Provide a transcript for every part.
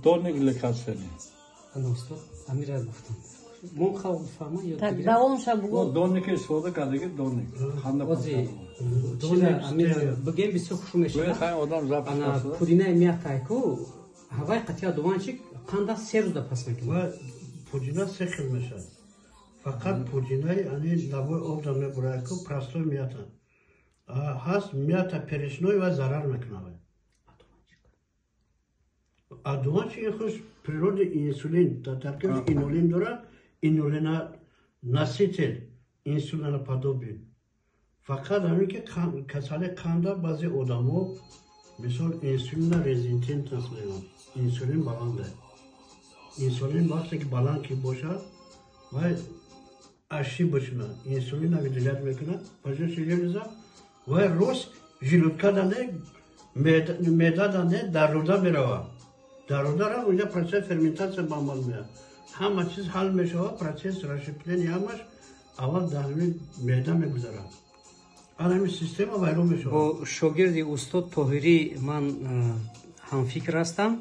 Донник лекарственный. Ана устод, амира гуфтам. Мон халқ фаҳма ёд. Так, давомша бугу. Донники истифода кардаги, донник. Қанда. Ози чиза амира бигем, бисёр хушу мешавад. Хай, одам запись. Ана пудинаи мятайку ҳавай қатия одуванчик қанда 3 рӯзда пас мекунад. Ва пудина се хел мешавад. Фақат пудинаи ани лабои обда мебурад ку, простой мята. Ҳаст мята перечной, ва зарар мекунад. Одуванчик хуш природи инсулин, дар таркибаш инулин дорад, инсулиноноситель, инсулиноподобный. Фақат ҳамин ки касали қанда баъзе одамо, мисол, инсулинорезистентность мегӯянд, инсулин баланда. Инсулин вақте ки баланд ки бошад, вай ошибочно инсулина выделять мекунад поджелудочная железа, вай рост желудка да не, меъда да не, дар рӯда меравад. Дар рӯда ра, унҷа процесс ферментация ба амал меяд, ҳама чиз ҳал мешавад, процесс расщепления ҳамаш аввал дар ҳамин меъда мегузарад, ҳамин система вайрон мешавад. Бо шогирди устод Тоҳирӣ ман ҳамфикр ҳастам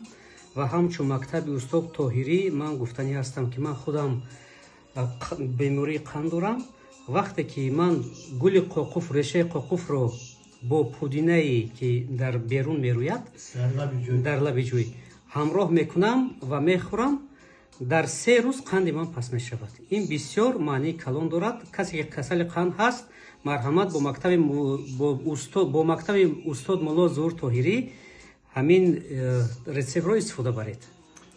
ва ҳамчун мактаби устод Тоҳирӣ ман гуфтанӣ ҳастам, ки ман худам бемории қанд дорам. Вақте ки ман гули қоқуф, решаи қоқуфро бо пудинае, ки дар берун мерӯяд, дар лаби ҷӯй ҳамроҳ мекунам ва мехӯрам, дар 3 рӯз қанди ман паст мешавад. Ин бисёр маънии калон дорад. Касе ки касали қанд ҳаст, марҳамат, бо мактаби устод Мулло Зуҳур Тоҳирӣ ҳамин рецептро истифода баред.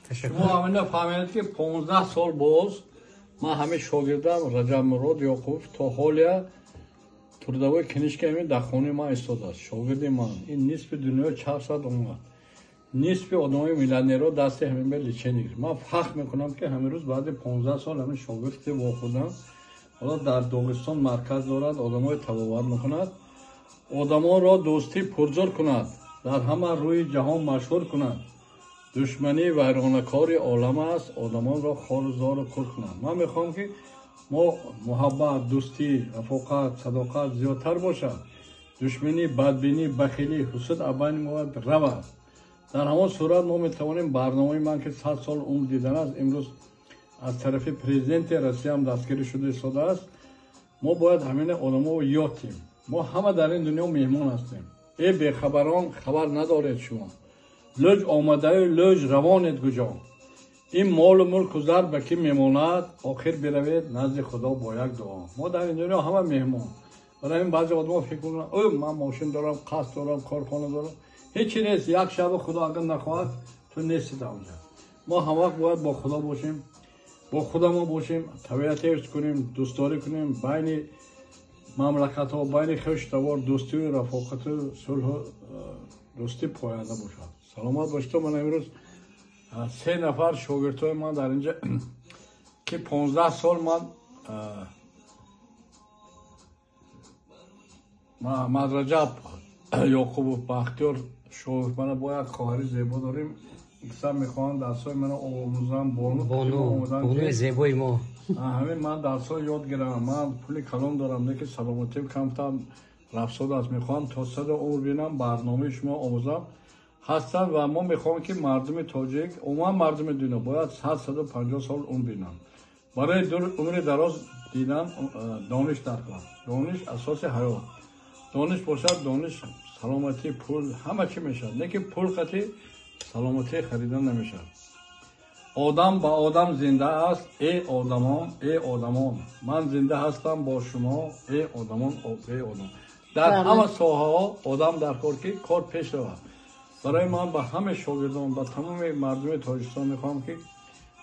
Ташаккур. Ҳамина фаҳмед, ки 15 сол боз ман ҳамин шогирдам Раҷабмурод Ёқубов то ҳолия трудовой книжка ҳамин дар хонаи ман истодааст. Шогирди ман ин нисфи дунё чарсад омад, нисфи одамои миллионерро дасти ҳамин ба лечение гирифт. Ман фахр мекунам, ки ҳамин рӯз баъди 15 сол ҳамин шогирд ки вохӯрдам, ҳоло дар Доғистон марказ дорад, одамои табобат мекунад. Одамонро дӯстӣ пурзур кунад, дар ҳама рӯи ҷаҳон машҳур кунад. Душманӣ вайронакори олам аст, одамонро хору зору кур кунад. Ман мехоҳам, ки мо муҳаббат, дӯстӣ, рафоқат, садоқат зиёдтар бошад. Душманӣ, бадбинӣ, бахилӣ, ҳусуд аз байни мо бояд равад. Дар ҳамон сурат мо метавонем барномаи ман, ки 100 сол умр дидан аст, имрӯз аз тарафи президенти Россияам дастгирӣ шуда истодааст. Мо бояд ҳамина одаморо ёд тиҳем. Мо ҳама дар ин дунё меҳмон ҳастем. Э бехабарон, хабар надоред шумо, лӯҷ омадаю лӯҷ равонед куҷо? Ин молу мулку зар ба кӣ мемонад? Охир биравед назди Худо бо як дуо. Мо дар ин дунё ҳама меҳмон. Барои ҳамин баъзе одамо фикр мекунанд: ӯ, ман мошин дорам, қаср дорам, корхона дорам. Ҳечи нест. Як шаба Худо агар нахоҳад, ту нести дар онҷа. Мо ҳамвақт бояд бо Худо бошем, бо худамо бошем, табиат ҳифз кунем, дӯстдорӣ кунем, байни мамлакатҳо, байни хешу дӯстию рафоқату сулҳу дӯстӣ поянда бошад. Саломат бошед. Ман имрӯз се нафар шогирдҳои ман дар инҷа, ки 15 сол ман Мадраҷаб Ёқубов, Бахтиёр Шоев, мана бо як хоҳари зебо дорем, икса мехоҳанд дарсҳои мана омӯзанд. Бонуи зебои мо. Ҳамин ман дарсҳо ёд гирам. Ман пули калон дорам, лекин саломатим камтар рафсод аст. Мехоҳам то саду умр бинам, барномаи шумо омӯзам. Ҳастанд ва мо мехоҳем, ки мардуми тоҷик, умуман мардуми дунё бояд 100, 150 сол умр бинанд. Барои умри дароз дидан дониш даркор. Дониш асоси ҳаёт. Дониш бошад, дониш, саломатӣ, пул, ҳама чӣ мешавад, лекин пул қати саломатӣ харидан намешавад. Одам ба одам зинда аст. Э одамон, э одамон, ман зинда ҳастам бо шумо. Э одамон, э одам, дар ҳама соҳаҳо одам дар кор, ки кор пеш равад. Барои ман ба ҳама шогирдон, ба тамоми мардуми Тоҷикистон мехоҳам, ки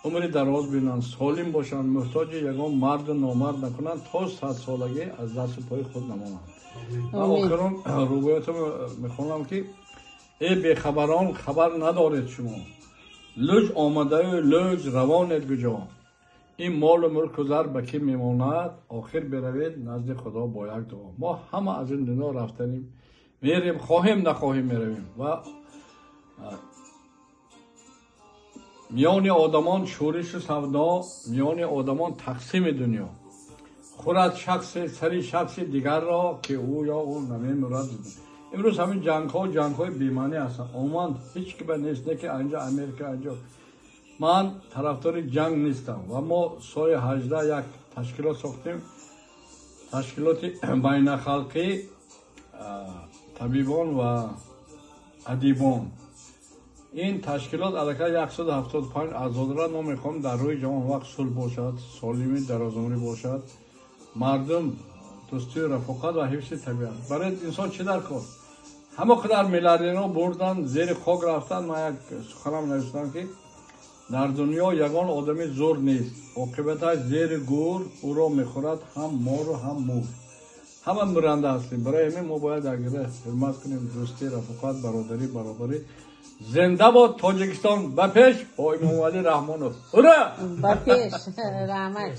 умри дароз бинанд, солим бошанд, муҳтоҷи ягон марду номард накунанд, то 100-солагӣ аз дасту пои худ намонанд. Ва охирон рубоиятро мехонам, ки э бехабарон, хабар надоред шумо, лӯҷ омадаю лӯҷ равонед куҷо? Ин молу мулку зар ба кӣ мемонад? Охир биравед назди Худо бо як дуо. Мо ҳама аз ин дунё рафтанем, мерем, хоҳем нахоҳем меравем. Ва миёни одамон шӯришу савдо, миёни одамон тақсими дунё хӯрад шахси сари шахси дигарро, ки ӯ ё ӯ намемурад. Имрӯз ҳамин ҷангҳо ҷангҳои бемаънӣ ҳастанд. Умуман ҳеҷ ки ба нест, не ки анҷо Америка, анҷо. Ман тарафдори ҷанг нестам ва мо соли 18 як ташкилот сохтем, ташкилоти байнахалқӣ табибон ва адибон. Ин ташкилот аллакай 175 аъзо дорад. Мо мехоҳем дар рӯи ҷаҳон вақт сулҳ бошад, солимӣ, дарозумрӣ бошад, мардум дӯстию рафоқат ва ҳифзи табиат. Барои инсон чӣ дар кор? Ҳама қадар миллиардерҳо бурдан, зери хок рафтан. Ман як суханам навиштам, ки дар дунё ягон одами зур нест, оқибаташ зери гур ӯро мехӯрад ҳам мору ҳам мур. Ҳама миранда ҳастем. Барои ҳамин мо бояд якдигара ҳурмат кунем, дӯстӣ, рафоқат, бародарӣ, баробарӣ. Зинда бод Тоҷикистон! Ба пеш бо Имомалӣ Раҳмонов! Ура! Ба пеш! Раҳмат.